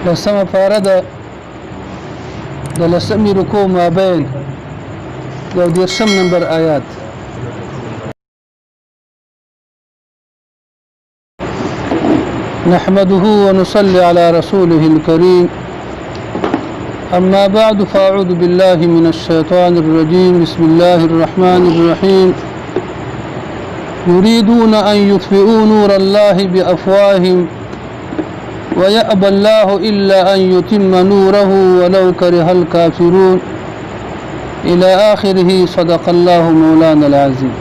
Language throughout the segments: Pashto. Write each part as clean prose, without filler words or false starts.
لسمه پاره ده د لسمې رکوع مابین یو دېرشم نمبر آیات. نحمده ونصلي على رسوله الكريم. أما بعد، فأعوذ بالله من الشيطان الرجيم. بسم الله الرحمن الرحيم. يريدون أن يطفئوا نور الله بأفواههم ويأبى الله إلا أن يتم نوره ولو كره الكافرون، إلى آخره. صدق الله مولانا العظيم.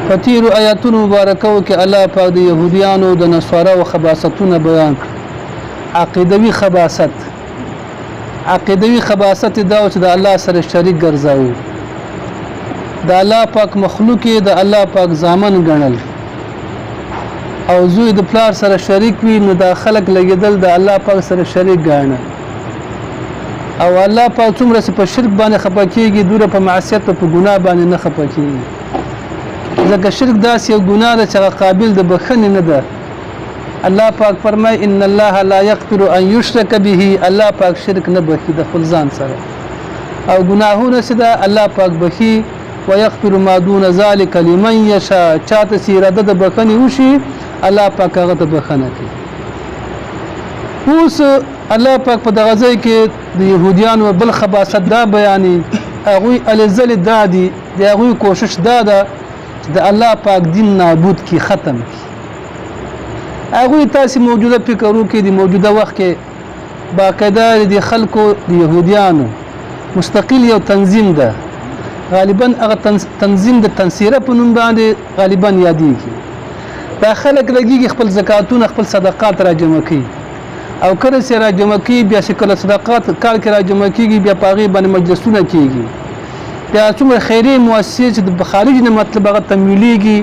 په تیرو آیاتونو مبارکو کې الله پاک د يهوديانو د نصارا او خباستونه بیان کړ. عقیدوي خباست، عقیدوي خباست دا چې د الله سره شریک ګرځاوه، د الله پاک مخلوق د الله پاک زامن ګڼل، او زوی د پلار سره شریک وي، نو دا خلک لګیدل د الله پاک سره شریک ګڼل. او الله پاک څومره چې په شرک باندې خپه کیږي، دوره په معصیت او په ګناه باندې نه خپه کیږي، ځکه شرک داسې یو ګناه ده چې هغه قابل د بخښنې نه ده. الله پاک فرمای: ان الله لا یغفر ان یشرک به. الله پاک شرک نه بخي د خپل ځان سره، او ګناهونه چې ده الله پاک بخي. ويغفر ما دون ذلك لمن يشاء. چاته چې اراده د بخښنې وشي، الله پاک هغه ته بخښنه کوي. اوس الله پاک په دغه ځای کې د يهودیانو بل خباست دا بیانې. هغوی الزل دا دي، د هغوی کوشش دا ده چې د الله پاک دین نابود کی، ختم کی. هغوی تاسو موجوده فکر وکړئ، د موجوده وخت کې باقاعده د خلکو، د يهودیانو مستقل یو تنظیم ده. غالبا هغه تنظیم د تنصیره په نوم باندې غالبا یادېږي. دا خلک لګیږي خپل زکاتونه، خپل صدقات را جمع کوي، او کله چې را جمع کوي، بیا چې کله صدقات کال کې را جمع کیږي، بیا په هغې باندې مجلسونه کیږي. بیا څومره خیرې مؤسسې چې د خارج نه مطلب هغه تمویلیږي،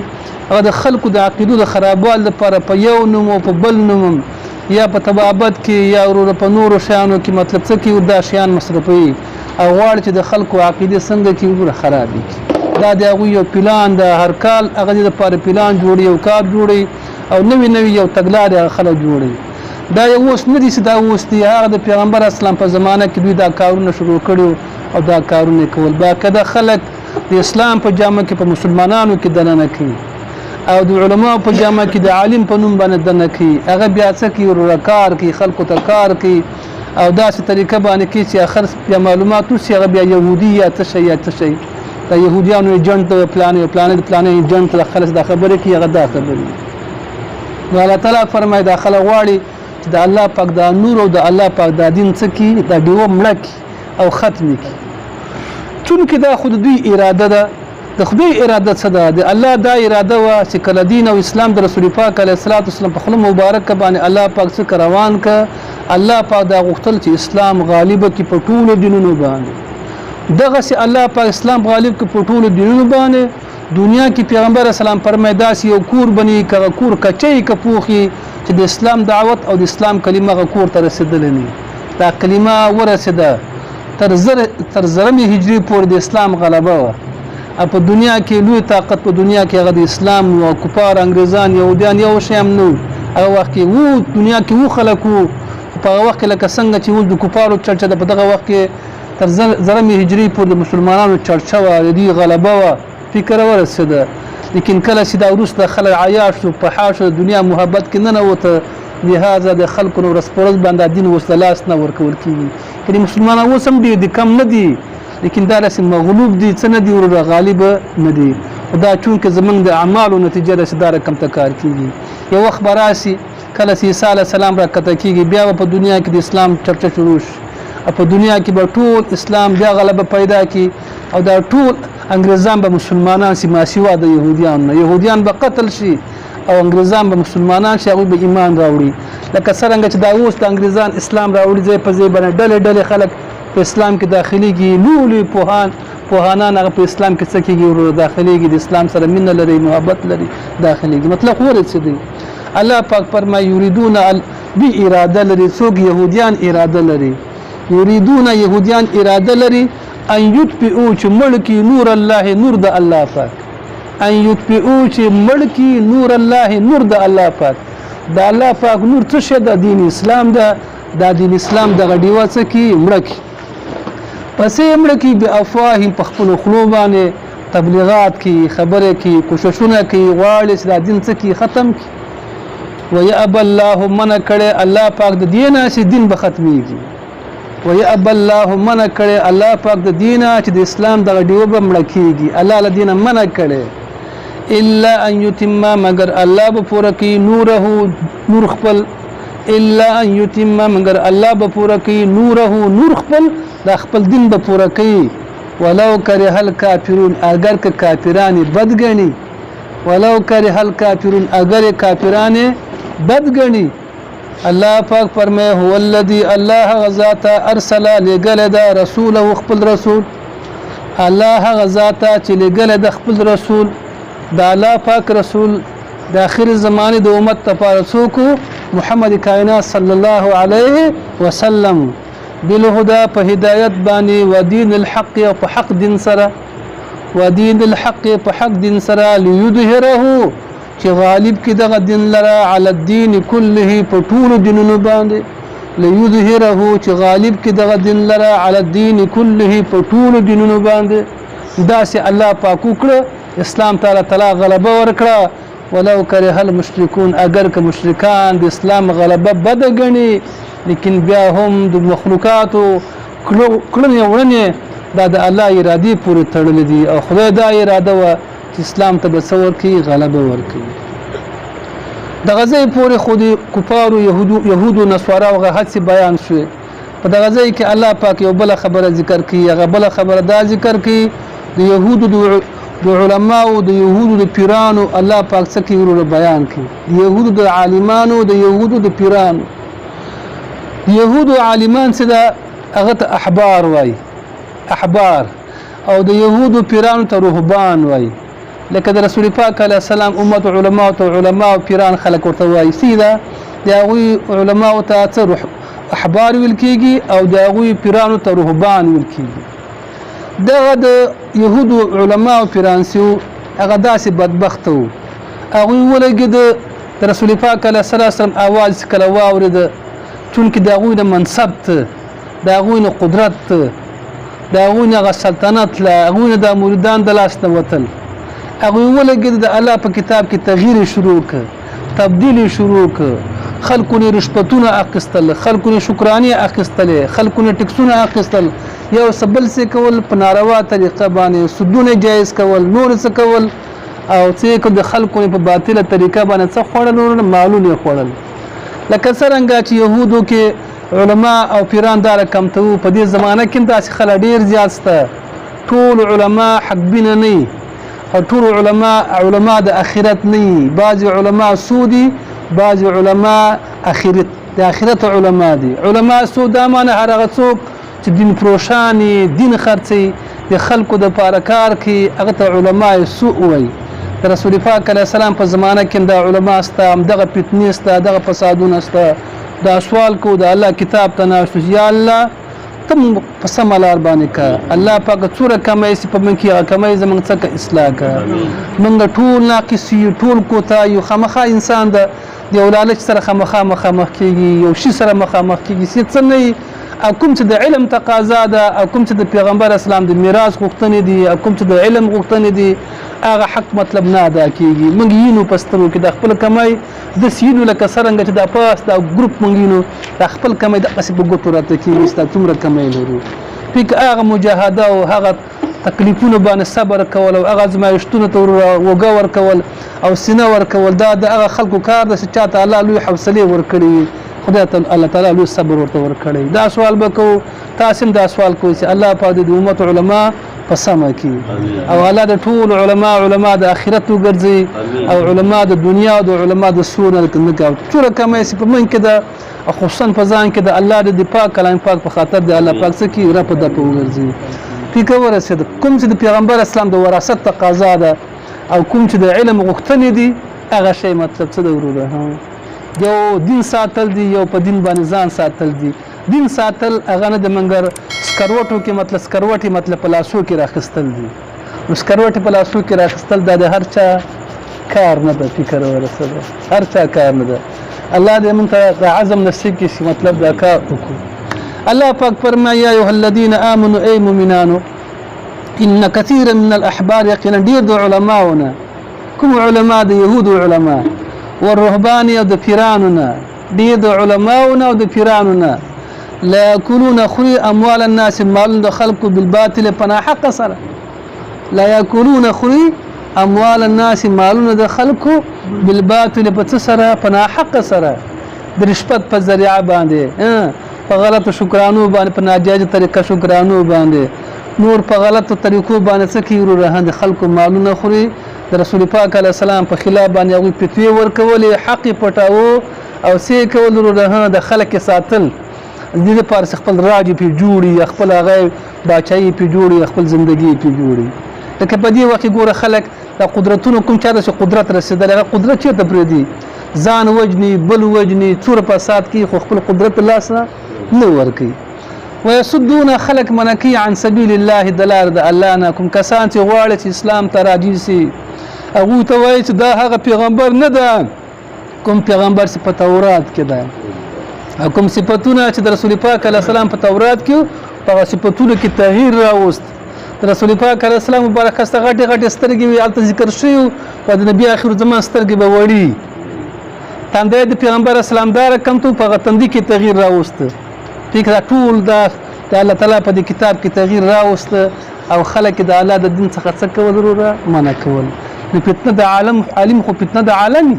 هغه د خلکو د عقیدو د خرابوالي لپاره په یو نوم او په بل نوم، یا په طبابت کې یا ورور په نورو شیانو کې مطلب څه کې دا شیان مصرفوي، او غواړي چې د خلکو عقیدې څنګه کې وروره خرابې کړي. دا د هغوی یو پلان ده. هر کال هغه دې لپاره پلان جوړي او کار جوړي او نوې نوې یو تګلارې هغه خلک جوړي. دا یو اوس نه دي چې دا اوس دي، هغه د پیغمبر اسلام په زمانه کې دوی دا کارونه شروع کړي او دا کارونه کول. باقاعده خلک د اسلام په جامه کې په مسلمانانو کې دننه کوي، او د علماو په جامه کې د عالم په نوم باندې دننه کوي. هغه بیا څه کوي وروره؟ کار کوي، خلکو ته کار کوي، او داسې طریقه باندې کوي چې اخر بیا معلومات وشي، هغه بیا یهودي یا څه شی یا څه شی، د یهودیانو ایجنټ پلان پلان پلان ایجنټ د خلک دا خبرې کوي، هغه دا خبرې. نو الله تعالی فرمایي دا خلک غواړي چې د الله پاک دا نور او د الله پاک دا دین څه کړي، دا ډیوه مړه کړي او ختم کړي. چونکه دا خود دوی اراده ده، د خدای اراده څه ده؟ د الله دا اراده وه چې کله دین او اسلام د رسول پاک علیه الصلاة والسلام په خوله مبارکه باندې الله پاک څه روان که، الله پاک دا غوښتل چې اسلام غالب کړي په ټولو دینونو باندې. دغسې الله پاک اسلام غالب کړي په ټولو دینونو باندې دنیا کې. پیغمبر اسلام فرمایي داسې یو کور بني، که کور کچې که پوخي، چې د اسلام دعوت او د اسلام کلمه هغه کور ته رسېدلې نه. دا کلمه ورسېده، تر زرمې هجري پورې د اسلام غلبه وه په دنیا کې. لوی طاقت په دنیا کې هغه د اسلام او کفار، انګریزان، یهودیان یو شی هم نه هغه وخت کې وو. دنیا کې وو خلک وو په هغه وخت کې، لکه څنګه چې اوس د کفارو چرچه ده، په دغه وخت کې تر زرمې هجري پورې د مسلمانانو چرچه وه، د دوی غلبه وه، فکر ورسېده. لیکن کله چې دا وروسته خلک عیاش شو، پحا شو، د دنیا محبت کې ننوته، لهذا د خلکو نو ورځ په ورځ باندې دین اوس د لاس نه ورکول کېږي. یعنې مسلمانان اوس هم ډېر دي، کم نه دي، لیکن دا داسې مغلوب دي، څه نه دي وروره، غالب نه دي. خو دا چونکې زمونږ د اعمالو نتیجه ده چې دا رقم ته کار کېږي. یو وخت به راسي کله چې عیسی علیه السلام راکښته کېږي، بیا به په دنیا کې د اسلام چرچه شروع شي، او په دنیا کې به ټول اسلام بیا غلبه پیدا کړي، او دا ټول انګریزان به مسلمانان شي، ماسیوا د یهودیانو نه. یهودیان به قتل شي او انګریزان به مسلمانان شي، هغوی به ایمان راوړي، لکه څرنګه چې دا اوس د انګریزان اسلام راوړي. ځای په ځای باندې ډلې ډلې خلک په اسلام کې داخليږي. لوی لوی پوهانان هغه په اسلام کې څه کېږي ورور؟ داخليږي، د اسلام سره مینه لري، محبت لري، داخليږي. مطلب خو ورسېدی. الله پاک فرمایي یریدون دوی اراده لري. څوک؟ یهودیان اراده لري. یریدون، یهودیان اراده لري، ان یطفئو، چې مړ کړي، نور الله، نور د الله پاک. ان یطفئو، چې مړ کړي، نور الله، نور د الله پاک. د الله پاک نور څه شی د دین اسلام ده، دا دین اسلام دغه ډیوه څه کی مړه کی، پسې مړه کی بافواههم په خپلو خولو باندې تبلیغات کی، خبرې کی، کوششونه کی، غواړي چې دا دین څه کی ختم کی. ويأبى الله منع کړي الله پاک د دینه چې دین به ختميږي. ويأبى الله منع کړي الله پاک د دینه چې د اسلام دغه ډیوه به مړه کیږي، الله له دینه منع کړي. الا ان يتم مگر الله به پوره کوي نوره نور خپل، الا ان يتم مگر الله به پوره کوي نوره نور خپل، دا خپل دین به پوره کوي. ولو کره الکافرون اگر که کافران بد ګڼي، ولو کره الکافرون اگر کافران بد ګڼي. الله پاک فرمایي هو الذي الله هغه ذات ارسل لېږلی ده رسوله خپل رسول، الله هغه ذات چې لېږلی ده خپل رسول، د الله پاک رسول د آخر زمانې د امت لپاره څوک؟ محمد کائنات صلی الله علیه وسلم. بالهدى په هدایت باندې، ودین الحق او په حق دین سره، ودین الحق په حق دین سره، لیظهره چې غالب کې دغه دین لره علی الدین کله په ټولو دینونو باندې، لیظهره چې غالب کې دغه دین لره علی الدین کله په ټولو دینونو باندې. داسې الله پاک وکړه، اسلام تعالی تعالی غلبه ورکړه. ولو کره المشرکون اگر که مشرکان د اسلام غلبه بده ګڼي، لیکن بیا هم د مخلوقاتو کړنې وړنې دا د الله ارادې پورې تړلې دي، او خدای دا اراده وه چې اسلام ته به څه ورکوي؟ غلبه ورکوي. دغه ځای پورې خو د کفارو یهودو نصاراو هغه هڅې بیان شوې. په دغه ځای کې الله پاک یو بله خبره ذکر کوي، هغه بله خبره دا ذکر کوي د یهودو د علماو د یهودو د پیرانو الله پاک څه کوي وروره بیان کوي، د یهودو د عالمانو د یهودو د پیرانو. د یهودو عالمان څه ده؟ هغه ته احبار وایي، احبار، او د یهودو پیرانو ته رهبان وایي. لکه د رسول پاک علیه السلام امت علماو ته علما او پیران خلک ورته وایي. سیده د هغوی علماو ته څه روح احبار ویل کېږي او د هغوی پیرانو ته رهبان ویل کېږي. دغه د یهودو علما او پیران چې وو هغه داسې بدبخته وو، هغوی ولګېده د رسول پاک علیه السلام اواز چې کله واورېده، چونکې د هغوی نه منصب ته، د هغوی نه قدرت ته، د هغوی نه هغه سلطنت له هغوی نه دا مریدان د لاس نه وتل، هغوی ولګېده د الله په کتاب کې تغییر یې شروع کړ، تبدیل یې شروع کړ، خلکو نه رشوتونه اخیستل، خلکو نه شکرانې اخیستلې، خلکو نه ټکسونه اخیستل، یو څه بل څه کول په ناروا طریقه باندې، سودونه جایز کول، نور څه کول، او څه یې کول د خلکو نه په باطله طریقه باندې څه خوړل، نور مالونه یې خوړل. لکه څرنګه چې یهودو کې علما او پیران دا رقم ته وو، په دې زمانه کې هم داسې خلک ډېر زیات شته. ټول علما حقبینه نه وي او ټول علما د اخرت نه وي. بعضې علما څو دي، بعضې علما اخرت، د اخرت علما دي. علما څو دا معنی هر هغه څوک چې دین فروشان یې، دین خرڅوي، د خلکو دپاره کار کوي، هغه ته علما سوء وایي. د رسول پاک علیه السلام په زمانه کې هم دا علما سته، همدغه فتنې سته، دغه فسادونه سته. دا سوال کوو د الله کتاب ته ناست یو چې یا الله ته موږ په سمه لار باندې که، الله پاک څومره کمی سي په موږ کې هغه کمی زموږ څخه اصلاح که. موږ ټول ناقص یو، ټول کوتاه یو. خامخا انسان د یو لالچ سره خامخا مخامخ کېږي، یو شي سره مخامخ کېږي، څه نه وي. او کوم چې د علم تقاضا ده، او کوم چې د پیغمبر اسلام د میراث غوښتنې دي، او کوم چې د علم غوښتنې دي، هغه حق مطلب نه ادا کېږي. موږ یینو په سترګو کې د خپل کمی داسې یینو لکه څرنګه چې دا پاس دا ګروپ موږ یینو دا خپل کمی دغسې په ګوتو راته کېږي چې دا څومره کمی لرو. پکې هغه مجاهده او هغه تکلیفونو باندې صبر کول او هغه ازمایښتونو ته اوږه ورکول او سینه ورکول، دا د هغه خلکو کار ده چې چاته الله لوی حوصلې ورکړي وي، خدای ته الله تعالی لوی صبر ورته ورکړي. دا سوال به کوو، تاسو هم دا سوال کوئ چې الله پاک دې د امت علما په سمه کړي او الله د ټول علما د آخرت وګرځي او علما د دنیا او د علما د سور نه نه کوي. څومره کمی چې په موږ کې ده او خصوصا په ځان کې د الله د پاک کلام پاک په خاطر د الله پاک څه کړي رپ دپ وګرځي. فکر ورسېد کوم چې د پیغمبر اسلام د وراثت تقاضا ده او کوم چې د علم غوښتنې دي، هغه شی مطلب څه ده وروره؟ یو دین ساتل دي، یو په دین باندې ځان ساتل دي. دین ساتل هغه نه د منګر سکروټو کې مطلب سکروټې مطلب په لاسو کې راخیستل دي. نو سکروټې په لاسو کې راخیستل دا د هر چا کار نه ده. فکر ورسېده هر چا کار نه ده. الله دې مونږ ته د عزم نصیب کړي چې مطلب دا کار وکړو. الله پاک فرمایي یا ایها الذین آمنو، ای مؤمنانو، ان كثيرا من الاحبار، یقینا ډیر د علماونه، کوم علما؟ د يهودو علما والرهبان او د پیرانو نه، ډیر د علماونه او د پیرانو نه، لا یاکلون خوري اموال الناس مالونه د خلکو بالباطل په ناحقه سره. لا یاکلون خوري اموال الناس مالونه د خلکو بالباطل په څه سره؟ په ناحقه سره، د رشوت په ذریعه باندې، په غلطو شکرانو باندې، په ناجایزه طریقه شکرانو باندې، نور په غلطو طریقو باندې څه کوي وروره؟ د خلکو مالونه خوري. د رسول پاک علیه السلام په خلاف باندې هغوی فتوې ورکولې، حق یې پټاوه او څه یې کول وروره؟ د خلک یې ساتل د دې لپاره چې خپل راج پې جوړي یا خپل هغه باچایي پې جوړي یا خپل زندګي پې جوړي. لکه په دې وخت کې ګوره خلک د قدرتونو، کوم چا ته چې قدرت رسېدلی هغه قدرت چېرته پرېږدي؟ ځان وژني، بل وژني، څومره فساد کوي، خو خپل قدرت له لاسه نه ورکوي. ويصدون خلق منع کوي عن سبيل الله د لار د الله نه. کوم کسان چې غواړي چې اسلام ته راجع سي، هغوی ته وایي چې دا هغه پیغمبر نه ده کوم پیغمبر چې په تورات کې ده، او کوم صفتونه چې د رسول پاک علیه السلام په تورات کې، په هغه صفتونو کې تغییر راوست. د رسول پاک علیه السلام مبارک ښایسته غټې غټې سترګې وي، هلته ذکر شوي او د نبي آخر زمان سترګې به وړي. تندی د پیغمبر اسلام دا رقم ته، په هغه تندي کې تغییر راوست. ټیک دا ټول دا د الله تعالی په دې کتاب کې تغییر راوست او خلک د الله د دین څخه څه کول وروره؟ منع کول. نو فتنه د عالم، عالم خو فتنه د عالم،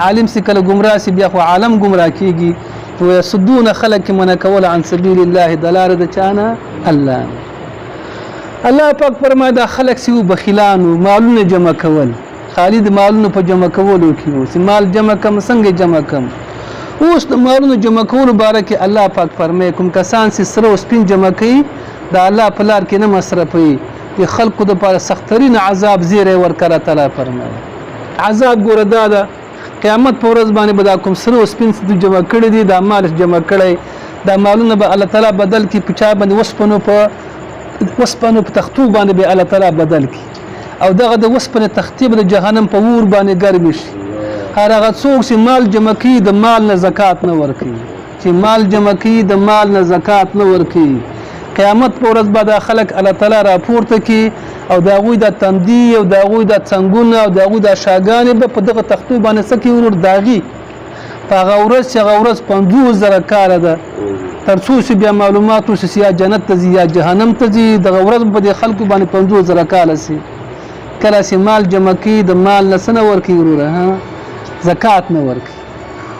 عالم سي کله ګمراه سي بیا خو عالم ګمراه کیږي. ويصدون خلک منع کول عن سبيل الله د لارې د چانه؟ الله. الله پاک فرمایي دا خلک سی بخیلانو، مالونه جمع کول، خالی د مالونو په جمع کولو کې وو چې مال جمع کم، څنګه جمع کم. اوس د مالونو جمع کولو باره کې الله پاک فرمایي کوم کسان چې سره او سپین جمع کوي، د الله په لار کې نه مصرفوي، د خلکو دپاره سخترین عذاب زیری ورکړه. تعالی فرمایي عذاب ګوره دا ده، قیامت په ورځ باندې به دا کوم سره او سپین څه جمع کړي دي، دا مال جمع کړی، دا مالونه به الله تعالی بدل کړي په چا باندې؟ وسپنو په تختو باندې به الله تعالی بدل کړي، او دغه د وسپنې تختې به د جهنم په اور باندې ګرمې شي. هر هغه څوک چې مال جمع کوي، د مال نه زکات نه ورکوي، چې مال جمع کوي، د مال نه زکات نه ورکوي، قیامت په ورځ به دا خلک الله تعالی راپورته کړي او د هغوی د تندي او د هغوی د څنګونه او د هغوی د شاګانې به په دغه تختو باندې څه کوي ورور؟ داغي. په هغه ورځ چې هغه ورځ 50,000 کاله ده، تر څو چې بیا معلومات وشي چې یا جنت ته ځي یا جهنم ته ځي، دغه ورځ به د خلکو باندې 50,000 کاله سي. کله چې مال جمع کوي، د مال نه څه نه ورکوي وروره؟ ها، زکات نه ورکوي.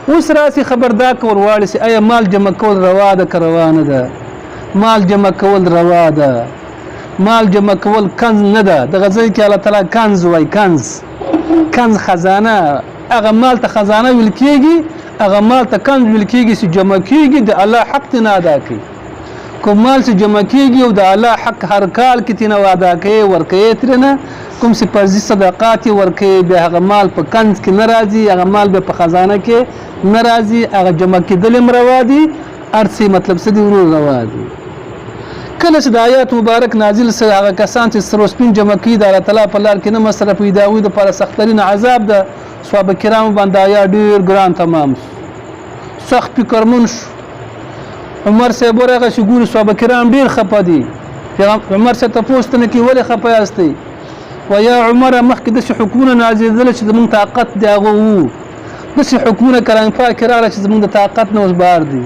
اوس راسي خبردار کول غواړي چې آیا مال جمع کول روا ده که روا نه ده؟ مال جمع کول روا ده. مال جمع کول کنز نه ده. دغه ځای کې الله تعالی کنز وای، کنز، کنز، خزانه. هغه مال ته خزانه ویل کېږي، هغه مال ته کنز ویل کېږي چې جمع کېږي، د الله حق ته نه ادا کوي. کوم مال چې جمع کېږي او د الله حق هر کال کې ترې نه ادا کوي، ورکوي ترې نه، کوم چې فرضي صدقات یې ورکوي، بیا هغه مال په کنز کې نه راځي، هغه مال بیا په خزانه کې نه راځي. هغه جمع کېدل هم روا دي، هر څه مطلب څه دي ورور؟ روا دي. کله چې د آیات مبارک نازل سره، هغه کسان چې سره سپین جمع کوي، د الله تعالی په لار کې نه مصرفوي، د هغوی دپاره سخترین عذاب ده، صحابه کرامو باندې آیات ډېر ګران تمام شو، سخت فکرمن شو. عمر صاحب ورغی چې ګوري صحابه کرام ډېر خفه دي. عمر صاحب تپوس ته نه کوي، ولې خفه یاستئ؟ ویا عمره، مخکې داسې حکمونه نازلېدل چې زمونږ طاقت د هغه وو، داسې حکمونه کلام پاک کې راغله چې زمونږ د طاقت نه اوس بهر دي.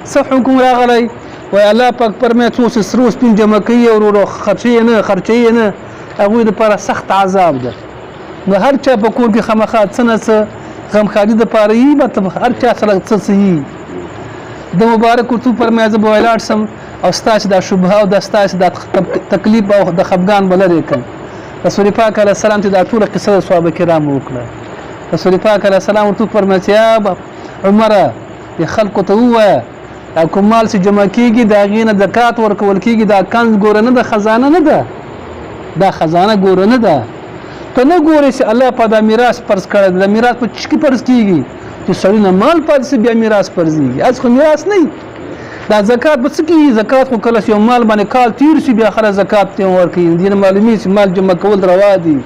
څه حکم راغلی؟ وای الله پاک فرمایي څوک چې سره سپین جمع کوي او ورو خرچوي نه، خرچوي نه، هغوی دپاره سخت عذاب ده. نو هر چا په کور کې خامخا څه نه څه غمخواري دپاره یي، مطلب هر چا سره څه څه یي. د مبارک ورته وفرمایه زه به ولاړ سم او ستاسې دا شبهه او دا ستاسې دا تکلیف او د خفګان به لرې کړم. رسول پاک علیه السلام ته دا ټوله قصه د صحابه کرامو وکړه. رسول پاک علیه السلام ورته وفرمایل چې یا عمره، د خلکو ته ووایه دا کوم مال چې جمع کیږي، د هغې نه زکات ورکول کیږي. دا کنز ګوره نه ده، خزانه نه ده، دا خزانه ګوره نه ده. ته نه ګورې چې الله په دا میراث فرض کړی؟ دا میراث په څه کې فرض کیږي؟ چې سړي نه مال پاتې سي بیا میراث فرضیږي، هسې خو میراث نه. دا زکات په څه کېږي؟ زکات خو کله چې یو مال باندې کال تیر شي، بیا خلک زکات ته ورکوي. دې نه معلومېږي چې مال جمع کول روا دي.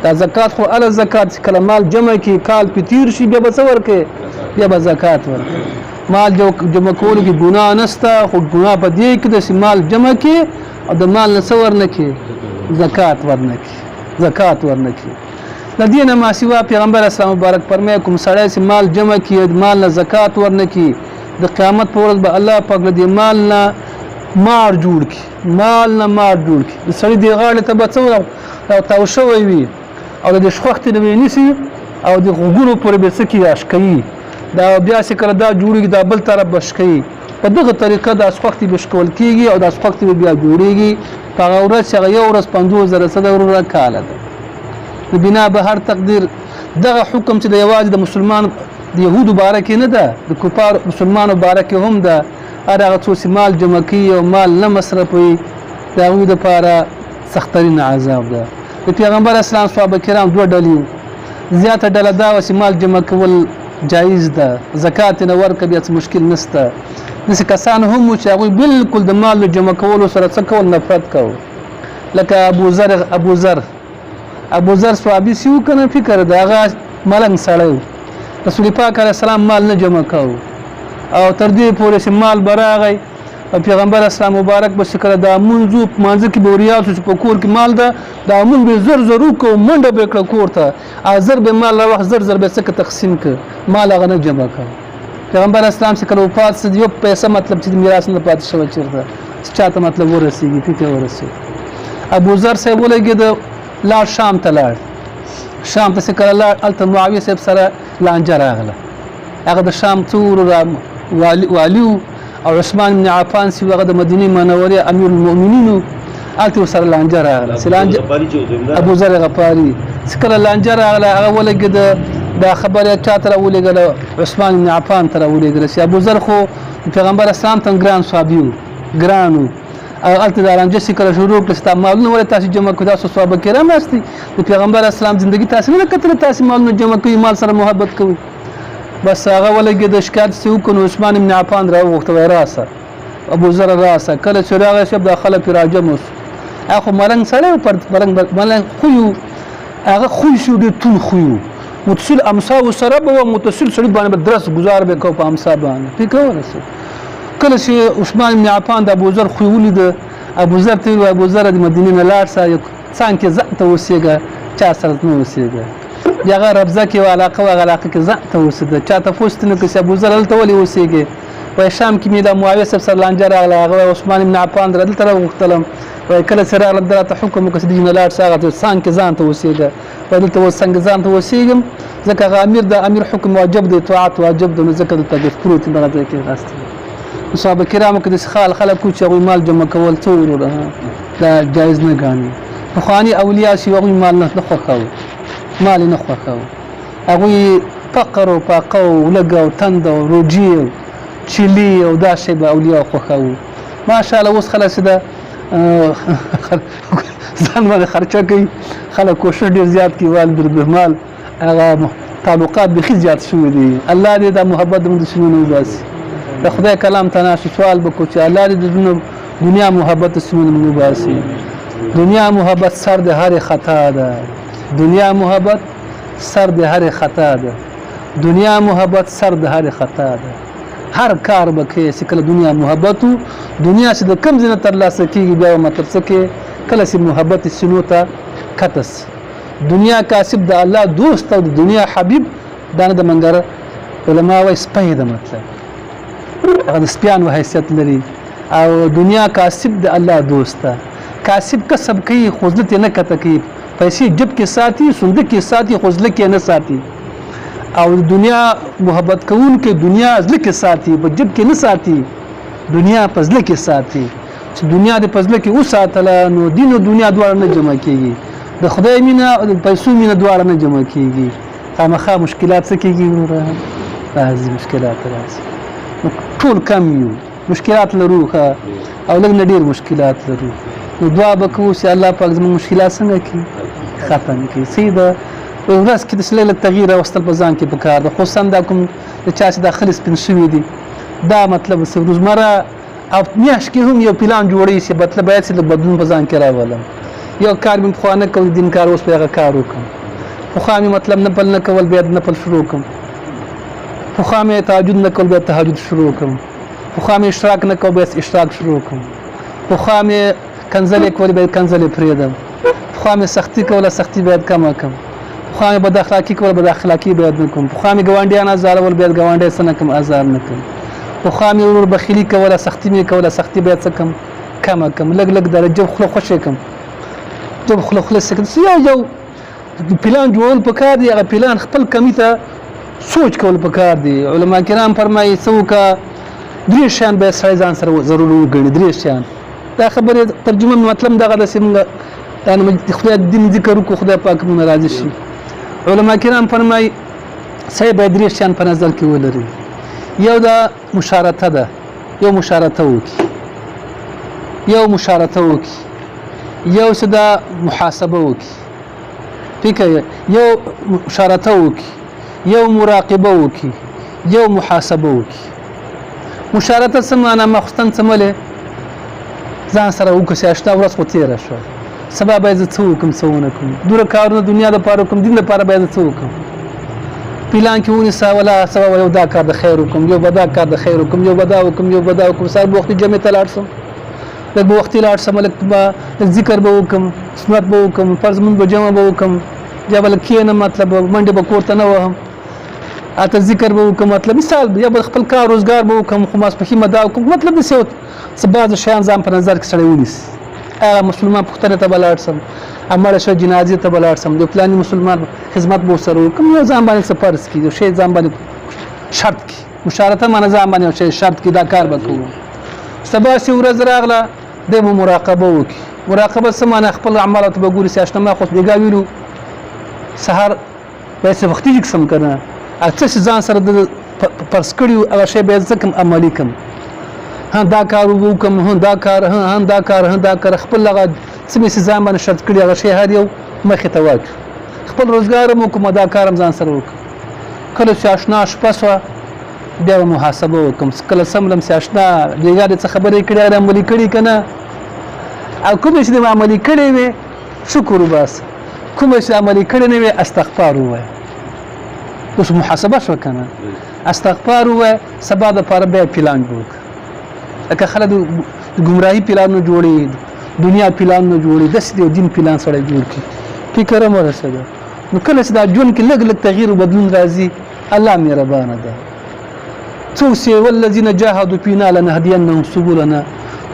دا زکات خو ال زکات چې کله مال جمع کی، کال په تیر شي، بیا به څه ورکې؟ بیا به زکات ورکې. مال جمع کولو کې ګناه نشته، خو ګناه په دې کې ده چې مال جمع کې او د مال نه څه ورنه کې؟ زکات ورنه کې، زکات ورنه کې. د دې نه ما سوا پیغمبر اسلام مبارک فرمایي، کوم سړی چې مال جمع کړي، د مال نه زکات ورنه کړي، د قیامت په ورځ به الله پاک له دې مال نه مار جوړ کړي، مال نه مار جوړ کړي. د سړي دې غاړې ته به څه تاو شوی وي او د دې شخوښتې نه به یې نیسي او د غوږونو پورې به څه کړي؟ اشکوي. دا بیا چې کله دا جوړېږي، دا بل طرف به شکوي. په دغه طریقه دا سخوښتې به شکول کېږي او دا سخوښتې به بیا جوړېږي. په هغه ورځ چې هغه یو ورځ 50,000 څه ده وروره؟ کاله ده. نو بنا به هر تقدیر دغه حکم چې د یوازې د مسلمان د یهودو باره کې نه ده، د کفار مسلمانو باره کې هم ده. هر هغه څوک چې مال جمع کوي او مال نه مصرفوي، د هغوی دپاره سخترین عذاب ده. د پیغمبر اسلام صحابه کرام دوه ډلې وو. زیاته ډله دا وه چې مال جمع کول جایز ده، زکات نه ورکړه، بیا څه مشکل نشته. داسې کسان هم وو چې هغوی بالکل د مال له جمع کولو سره څه کول؟ نفرت کاوه، لکه ابو ذر صحابي سی وکنه، فکر ده هغه ملنګ سړی و. رسول پاک علیه السلام مال نه جمع کاوه او تر دې پورې چې مال به راغی او پیغمبر اسلام مبارک به چې کله دا مونځ و، په مانځه کې به وریاد شو چې په کور کې مال ده، دا مونځ به زر زر وکړو، منډه به یې کړه کور ته او زر به مال راوخت، زر زر به یې څه تقسیم کړ، مال هغه نه جمع کاوه. پیغمبر اسلام چې کله وفات شو، یو پیسه مطلب چې میراث نه پاتې شوی چېرته چې چاته مطلب ورسېږي، فکر ورسېږي. ابو ذر صاحب ولګېده، لاړ، شام ته لاړ. شام ته چې کله لاړ، هلته معاویه صاحب سره لانجه راغله. هغه د شام څو والي او عثمان بن عفان چې هغه د مدینې منورې امیر المؤمنین، هلته ورسره لانجه راغله چې لانجه ابو ذر غفاري چې کله لانجه راغله، هغه ولګېده، دا خبره چا ته راولېږله؟ عثمان بن عفان ته راولېږله چې ابو ذر خو پیغمبر اسلام ته ګران صحابي و، ګران و. او هلته دا لانجه چې کله شروع کړه چې دا مالونه ولې تاسې جمع کړو؟ تاسو صحابه کرام یاستئ، د پیغمبر اسلام زندګي تاسې نه ده کتلې، تاسې مالونه جمع کوئ، مال سره محبت کوئ. بس هغه ولګېده، شکایت چې وکړو، نو عثمان بن عفان راوغوښته، وایي راسه ابو ذر راسه. کله چې راغی صاحب، دا خلک پرې راجمع شو. هغه خو ملنګ سړی و، پر ملنګ ملنګ خوی و، هغه خوی شو، ډېر توند خوی و. متصل امسا و سره به و، متصل سړي باندې به درس ګزار به کوو په امسا باندې، فکر ورسېد. کله چې عثمان بن عفان د ابو ذر خوی ولید، ابو ذر ته وویل، ابو ذر، د مدینې نه لاړ شه، یو څنګ کې ځان ته اوسېږه، چا سره نه اوسېږه. بیا هغه ربزه کې یوه علاقه وه، هغه علاقه کې ځان ته اوسېده. چا تپوس ترې نه کړ چې ابو ذر هلته ولې اوسېږې؟ وایي شام کې مې د معاویه صاحب سره لانجه راغله، هغه وایي عثمان بن عفان در دلته راوغوښتلم، وایي کله چې راغلم ده راته حکم وکړ چې دې نه لاړ شه، هغه څنګ کې ځان ته اوسېږه. وایي دلته اوس څنګه ځان ته اوسېږم؟ ځکه هغه امیر د امیر حکم واجب دی، طاعت واجب دی، نو ځکه دلته پروت یم، دغه ځای کې ناست یم. صحابه کرامو کې داسې خلک وو چې هغوی مال جمع کول څه وروره دا جایز نه ګڼي. پخواني اولیا چې هغوی مال نه خوښاوه، مال یې نه خوښاوه. هغوی فقر او فاقه او لږه او تنده او روجي او چیلي او دا شی به اولیا خوښاوه. ماشاءالله اوس خلک چې ده ځان باندې خرچه کوي، خلک کوشش ډېر زیات کوي، وال مال هغه تعلقات بیخي زیات شوي دي. الله دې دا محبت زموږ د سینو نه وباسي. د خدای کلام ته ناست سوال وکړو چې الله دې د دنیا محبت سینو نه وباسي. دنیا محبت سر د هرې خطا ده، دنیا محبت سر د هرې خطا ده، دنیا محبت سر د هرې خطا ده. هر کار به کوې چې کله دنیا محبت و، دنیا چې د کم ځای نه ترلاسه کېږي، بیا مطلب څه کې کله چې محبت سینو ته کته سي. دنیا کاسب د الله دوست او د دنیا حبیب دا نه د منګر علما وایي سپی ده، مطلب هغه د سپیانو حیثیت لري. او دنیا کاسب د الله دوست ده. کاسب کسب کوي خو زړه ته نه کته کوي، پیسې جب کې ساتي، صندوق کې ساتي، خو زړه کې نه ساتي. او دنیا محبت کوونکې دنیا زړه کې ساتي، په جب کې نه ساتي، دنیا په زړه کې ساتي. چې دنیا د په زړه کې وساتله، نو دین او دنیا دواړه نه جمع کیږي. د خدای مینه او د پیسو مینه دواړه نه جمع کیږي. خامخا مشکلات څه کیږي وروره؟ راځي، مشکلات راځي. نو ټول کم یو مشکلات لرو، ښه او لږ نه ډېر مشکلات لرو. نو دعا به کوو چې الله پاک زموږ مشکلات څنګه کړي؟ ختم کړي. صحیح ده، په ورځ کې داسې لږ لږ تغییر راوستل په ځان کې پکار ده، خصوصا دا کوم د چا چې دا خلې سپین شوي دي. دا مطلب څه روزمره او میاشت کې هم یو پلان جوړوي چې مطلب باید چې د بدلون په ځان کې راولم. یو کار مې پخوا نه کوو، دین کار، اوس به هغه کار وکړم. پخوا مې مطلب نفل نه کول، بیا نفل شروع کوم. پخوا مې تهجد نه کول، بیا تهجد شروع کوم. پخوا مې اشراق نه کول، بیا اشراق شروع کوم. پخوا مې کنځلې کولې، بیا کنځلې پرېږدم. پخوا مې سختي کوله، سختي باید کمه کړم. پخوا مې بد اخلاقي کوله، بد اخلاقي باید نه کوم. پخوا مې ګاونډیان ازارول، باید ګاونډی څه نه کوم، ازار نه کوم. پخوا مې ورور بخیلي کوله، سختي مې کوله، سختي باید څه کم کمه کړم. لږ لږ د جب خوله خوشې کړم، جب خوله خلاصې کړم. یو یو پلان جوړول پکار دی، هغه پلان خپل کمی ته سوچ کول پکار دی. علما کرام فرمایي څه وکړه، درې شیان باید سړی ځان سره ضرور وګڼي. درې شیان، دا خبرې ترجمه مطلب دغه داسې موږ یعنې خدای دین ذکر وکړو، خدای پاک موږ راضي شي. علما کرام فرمایي سړی باید درې شیان په نظر کې ولري. یو دا مشارته ده، یو مشارته وکړي، یو مشارته وکړي، یو څه دا محاسبه وکړي، فکر، یو مشارته وکړي، یو مراقبه وکړي، یو محاسبه وکړي. مشارته څه معنا؟ ماخوستن څه ملې ځان سره وکړه چې اشنا ورځ خو تېره شوه، سبا باید زه څه وکړم څه ونه کړم، دومره کارونه دنیا دپاره وکړم، دین دپاره باید زه څه وکړم. پلان کې ونیسه، ولا سبا به یو دا کار د خیر وکړم، یو به دا کار د خیر وکړم، یو به دا وکړم، یو به دا وکړم. سهار به وختي جمعې ته لاړ شم، لږ به وختي لاړ شم، لږ به ذکر به وکړم، سنت به وکړم، فرض مونځ به جمع به وکړم، بیا به لږ کښېنم، مطلب منډې به کور ته نه وهم، اته ذکر به وکړم، مطلب مثال یا به خپل کار روزګار به وکړم، خو ماسپښین به دا وکړم. مطلب داسې یو څه بعضې شیان ځان په نظر کې سړی ونیسي. هغه مسلمان پوښتنې ته به لاړ شم، مړه شوه جنازې ته به لاړ شم، د فلاني مسلمان خدمت به ورسره وکړم. یو ځان باندې څه فرض کړي، یو شی ځان باندې شرط کړي. مشارته معنی ځان باندې یو شی شرط کړي، دا کار به کوم. سبا چې ورځ راغله دی به مراقبه وکړي. مراقبه څه معنی؟ خپل اعمالو ته به ګوري چې اشنا ما خو بېګا ویلو سهار باید څه وختي جګ سم که نه، څه چې ځان سره د فرض کړي هغه شی باید زه کوم عملي کړم. ها دا کار وکړم، ها دا کار، ها دا کار، ها دا کار، خپل هغه څه مې چې ځان باندې شرط کړي هغه شی هر یو مخې ته واچو. خپل روزګار هم وکړم، دا کار هم ځان سره وکړم. کله چې اشنا شپه شوه بیا به محاسبه وکړم، کله سملم چې اشنا بېګا دې څه خبرې کړې هغه عملي کړي که نه، او کومې چې دې عملي کړې وې شکر وباسه، کومې چې عملي کړې نه وې استغفار ووایه. اوس محاسبه شوه که نه، استغفار ووایه، سبا دپاره بیا پلان جوړ کړه. لکه خلک د ګمراهي پلانونه جوړوي، دنیا پلانونه جوړوي، داسې د یو دین پلان سړی جوړ کړي، فکر هم ورسېده. نو کله چې دا ژوند کې لږ لږ تغییر و بدلون راځي، الله مهربانه ده. څوک چې والذین جاهدوا فینا لنهدینهم سبلنا،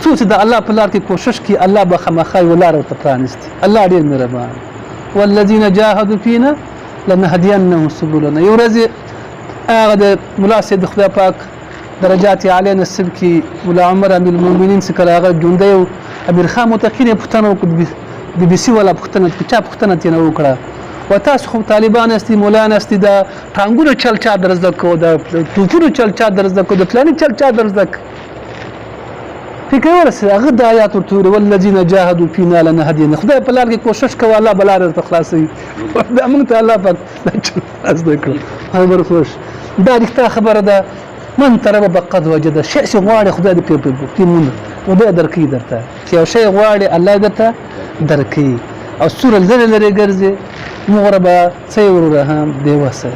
څوک چې د الله په لار کې کوشش کوي، الله به خامخا یوه لاره ورته پرانیستي. الله ډېر مهربان. والذین جاهدوا فینا لنهدینهم سبلنا. یو ورځ هغه د ملا صاحب د خدای پاک درجات عالی نصیب کړي، ملا عمر امیر المؤمنین چې کله هغه ژوندی و، امیر خان متقي نه پوښتنه وکړه، بي بي سي والا پوښتنه، چا پوښتنه ترې نه وکړه، و تاسو خو طالبان یاستئ، مولایان یاستئ، د ټانګونو چل چا در زده کړو، د توپونو چل چا در زده کړو، د فلاني چل چا در زده کړو؟ فکر ورسېد، هغه د آیات ورته وویل، والذین جاهدوا فینا لنهدین. خدای په لار کې کوشش کوه، الله به لاره درته خلاصوي. دا موږ ته الله پاک دا چل زده کړو. خبر خوش، دا رښتیا خبره ده. من طلب بقد وجد، شی چې غواړي خدای دې پرې مونږ خدای درکوي درته، چې یو شی غواړي الله درته درکوي. او څومره لرې لرې ګرځې مغره به څه یې وروره هم بېوسه.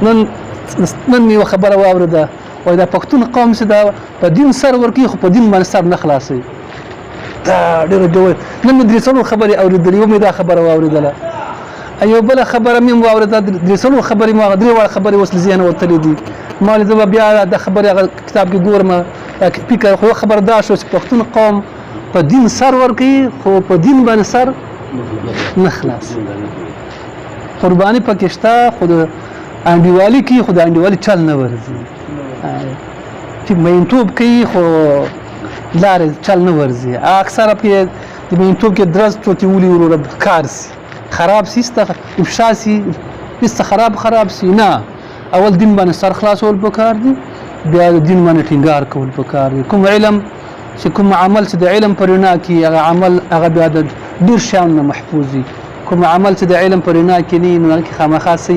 نن نن مې یوه خبره واورېده، وایي دا پښتون قوم چې دا په دین سر ورکوي خو په دین باندې سر نه خلاصوي. دا ډېره جوړه. نن مې درې څلور خبرې اورېدلې، یوه مې دا خبره واورېدله، یو بله خبره مې هم واورېده، درې څلور خبرې مې درې واړه خبرې اوس له ذهنه وتلې دي. ما ویل زه به بیا دا خبرې هغه کتاب کې ګورم. فکر خو یوه خبره دا شوه چې پښتون قوم په دین سر ورکوي خو په دین باندې سر نه خلاصوي. قرباني پکې شته خو د انډیوالي کوي، خو د انډیوالي چل نه ورځي، چې مینتوب کوي خو لارې چل نه ورځي. اکثره پکې د مینتوب کې درز څوک ولي وروره کار سي، خراب سي، افشا سي، هیڅ خراب خراب سي نه. اول دین باندې سر خلاصول پکار دي، بیا د دین باندې ټینګار کول پکار دي. کوم علم چې کوم عمل چې د علم پر رڼا کې هغه عمل هغه بیا د ډېر شیانو نه محفوظ وي. کوم عمل چې د علم پر رڼا کې نه نو هغه کې خامخا څه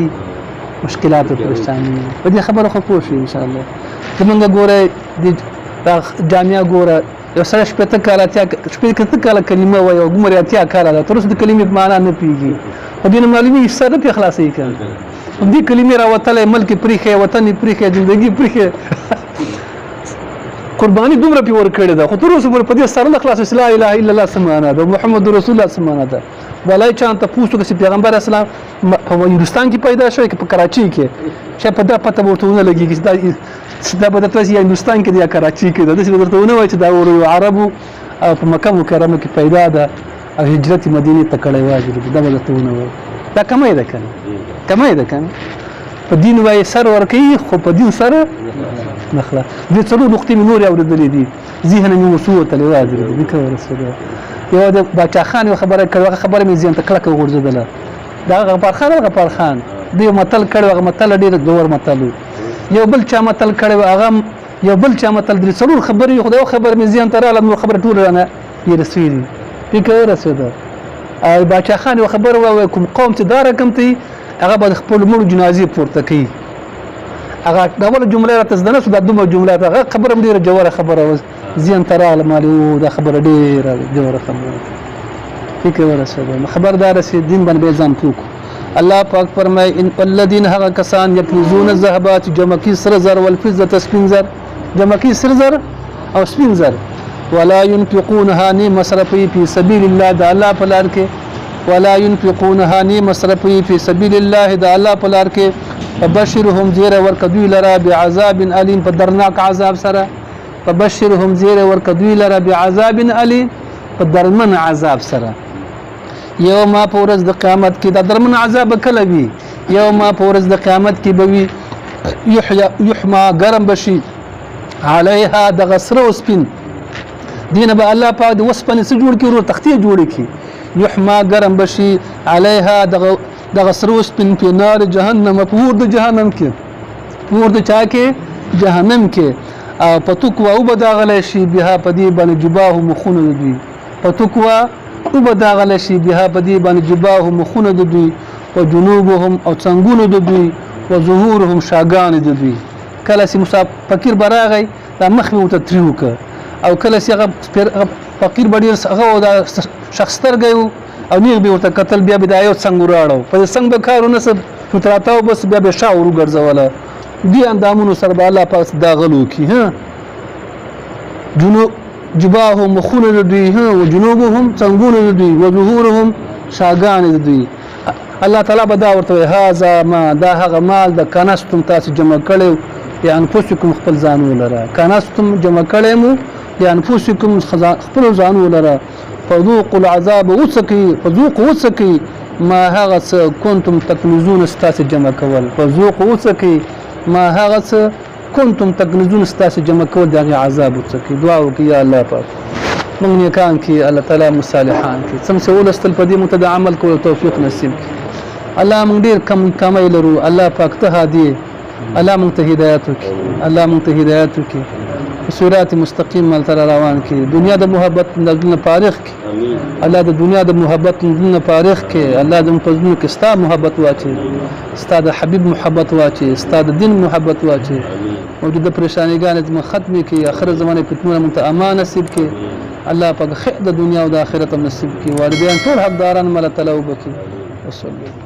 مشکلات او پریشاني. په دې خبره خو پوه شئ ان شاء الله. زمونږ ګوره د جامعه ګوره یو سړی 60 کاله، 80 کاله کلمه وایي او عمر یې 80 کاله ده، تر اوسه د کلمې په معنا نه پوهېږي، خو دې نه معلومېږي چې سر نه پرې خلاصوي که نه. دې کلمې راوتلی، ملک یې پرېښی، وطن یې پرېښی، زندګي یې پرېښی، قرباني دومره پرې ورکړې ده، خو تر اوسه پورې په دې سر نه خلاصوي چې لا اله الا الله څه معنا ده، محمد رسول الله څه معنا ده. ولای چا ته پوښتنه وکړه چې پیغمبر اسلام په هندوستان کې پیدا شوی که په کراچۍ کې، چې په دا پته به ورته ونه لګېږي چې دا به درته یا هندوستان کې دی یا کراچۍ کې ده. داسې به درته ونه وایي چې دا ورو یو عربو او په مکه مکرمه کې پیدا ده او هجرت یې مدینې ته کړی واجب دی، دا به درته ونه وایي. دا کمی ده که نه؟ کمی ده که نه؟ په دین وایي سر ورکوي، خو په دین سر نه خلاص. دې څلور نقطې مې نورې اورېدلې دي، ذهن مې اوس ووتلې واجب دی. که ورسېده یو د باچا خان یو خبره کړې، هغه خبره مې ذهن ته کلکه وغورځېدله. د هغه غفار خان، غفار خان د یو متل کړی، هغه متل ډېر ژور متل و. یو بل چا متل کړی، هغه یو بل چا متل، درې څلور خبرې، خو د یو خبره مې ذهن ته راغله، نور خبره ټوله رانه هېره سوې دي. فکر ورسېده. او باچا خان یو خبره وایي، کوم قوم چې دا رقم ته هغه به د خپلو مړو جنازې پورته کوي. هغه ډول جمله راته زده نه شو، دا دومره جمله، هغه خبره هم ډېره ژوره خبره وه، ذهن ته راغله، ما دا خبره ډېره ژوره خبره ده. فکر ورسېده. خبردار شي، دین باندې به ځان پوه کړو. الله پاک فرمایي ان الذين هغه کسان یکنزون الذهب چې جمع کوي سره زر والفضة سپین زر، جمع کوي سره زر او سپین زر، ولا ينفقونها نه مصرفي في سبيل الله د الله په لار کې، ولا ينفقونها نه مصرفي في سبيل الله د الله په لار کې، فبشرهم زیر ورکدوی لرا بعذاب الیم په درناک عذاب سره، فبشرهم زیر ورکدوی لرا بعذاب الیم په درمن عذاب سره. یو ما په ورځ د قیامت کې دا درمن عذاب کله وي؟ یو ما په ورځ د قیامت کې به وي یحما ګرم بشي علیها دغه سره او سپین دینه به الله پاک د وسپنې څه جوړ کړي، ورور تختې جوړې کړي. یحما ګرم بشي علیها دغه سره او سپین په نار جهنم، په اور د جهنم کې، په اور د چا کې؟ جهنم کې. او په تکوا وبه داغلی شي بها په دې باندې جباه مخونه د دوی، په تکوا وبه داغلی شي بها په دې باندې جباه مخونه د دوی، و جنوبهم او څنګونو د دوی، و ظهورهم شاګانې د دوی. کله چې موسی فقیر به راغی دا مخ مې ورته تریو کړ، او کله چې هغه فقیر به ډېر هغه و، دا شخص سترګی و او نیغ به ورته کتل، بیا به دا یو څنګ وراړو، په دې څنګ به کار ونه سه تراتاو، بس بیا به شا وروګرځوله. دې اندامونو سره به الله پاک داغلو کړي. ها جنوب جباهم مخونه د دوی، ها و جنوبهم څنګونه د دوی، و ظهورهم شاګانې د دوی. الله تعالی به دا ورته وایي هذا ما، دا هغه مال د کنستم تاسو جمع کړی لانفسکم خپل ځانو لره، کنستم جمع کړی مو لانفسکم خپلو ځانو لره، فذوقوا العذاب وڅکئ، فذوقوا وڅکئ ما هغه څه کنتم تکنزون ستاسو جمع کول، فذوقوا وڅکئ ما هغه څه کنتم تکنزون ستاسو جمع کول، د هغې عذاب وڅکئ. دعا وکړئ یا الله پاک موږ نیکان کړي، الله تعالی مو صالحان کړي، څنګه چې ولوستل په دې موږ ته د عمل کولو توفیق نصیب کړي. الله موږ ډېر کم کمی لرو، الله پاک ته هادي، الله موږ ته هدایت وکړي، الله موږ ته هدایت وکړي، صراط مستقیم مال ته روان کړي، دنیا د محبت نه فارغ کړي، الله د دنیا د محبت نه فارغ کړي، الله د په زړونو کې ستا محبت واچوي، ستا د حبیب محبت واچوي، ستا د دین محبت واچوي، موجوده پریشانیګانې زموږ ختمې کړي، اخر زمانې فتنونه موږ ته امان نصیب کړي، الله پاک خیر د دنیا او د آخرت هم نصیب کړي، والدین ټول حقداران مله تعالی وبکړي. وصلی.